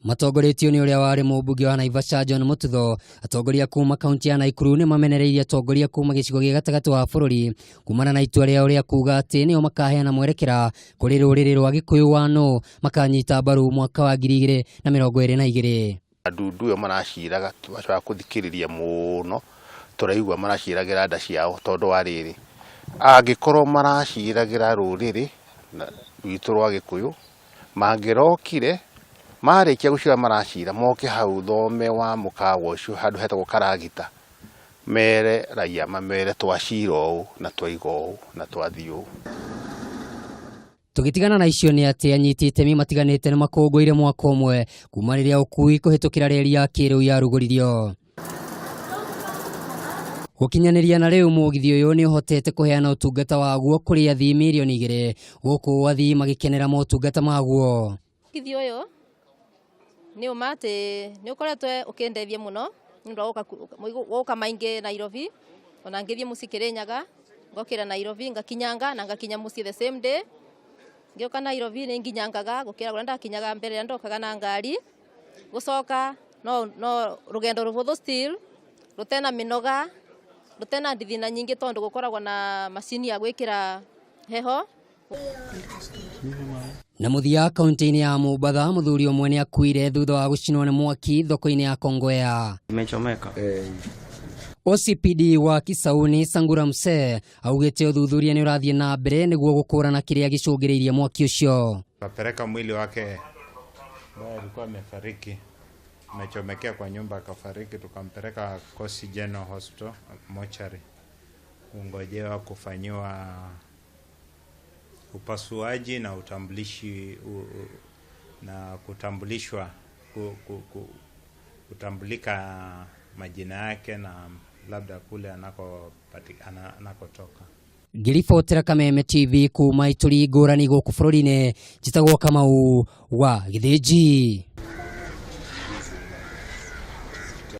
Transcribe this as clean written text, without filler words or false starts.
Matongoretio nĩ ũrĩa warĩ mũmbunge wa Naivasha John Mututho, atongoria kuma kaunti ya Nakuru nĩ mamenereirie atongoria kuma gĩcigo gĩa gatagatĩ wa bũrũri kumana na itua rĩao rĩa kuga atĩ nĩo makaheana mwerekera kũrĩ rũrĩrĩ rwa Gĩkũyũ wa nũ makanyita mbaru mwaka wa 2022. Ndundu ĩyo maraciraga twacoka kũthikĩrĩria mũno tũraigua maraciragĩra nda ciao tondũ wa rĩrĩ, angĩkorwo maraciragĩra rũrĩrĩ rwitũ rwa Gĩkũyũ, mangĩrokire marĩkia gũcira maracira moke hau thome wa mũkawa ũcio handũ hetagwo Karagita, mere raia mamere twacira ũũ na twaiga ũũ na twathiĩ ũũ. Tũgĩtigana na icio nĩ atĩ anyiti itemi matiganĩte nĩ makũngũĩire mwaka ũmwe kuma rĩrĩa ũkui kũhĩtũkĩra reri ya kĩrĩu yarugũririo. Gũkinyanĩria na rĩu mũgithi ũyũ nĩ ũhotete kũheana ũtungata waguo kũrĩ athii mirioni 2 gũkũ athii magĩkenera motungata maguo. Mũgithi ũyũ nĩ ũma atĩ nĩ ũkoretwo ũkĩndeithia mũno nĩ ũndũ wa gũka maingĩ Nairobi, ona ngĩthiĩ mũciĩ Kĩrĩnyaga, ngokĩra Nairobi ngakinyanga na ngakinya mũciĩ the same day. Ngĩũka Nairobi nĩ nginyangaga gũkĩra ũrĩa ndakinyaga mbere rĩrĩa ndokaga na ngari. Gũcoka no rũgendo rũhũthũ still, rũtena mĩnoga, rũtena ndithina nyingĩ tondũ gũkoragwo na macini ya gwĩkĩra heho. Na mũthia kaunti-inĩ ya Mombatha, mũthuri ũmwe nĩ akuire thutha wa gũcinwo nĩ mwaki thoko-inĩ ya Kongowea. Imechomeka. OCPD wa Kisauni Sangura Msee augĩte ũthuthuria nĩ ũrathiĩ na mbere nĩguo gũkũrana kĩrĩa gĩcũngĩrĩirie mwaki ũcio. Kapeleka mwili wake ambaye alikuwa amefariki, amechomekea kwa nyumba akafariki, tukampeleka Coast General Hospital mochari kungojewa kufanyiwa upasuaji na utambulishi na kutambulishwa kutambulika majina yake na labda kule anakotoka. Ngĩribotera Kameme TV kuma ituri ngũrani gũkũ bũrũri-inĩ, njĩtagwo Kamau wa Gĩthĩnji.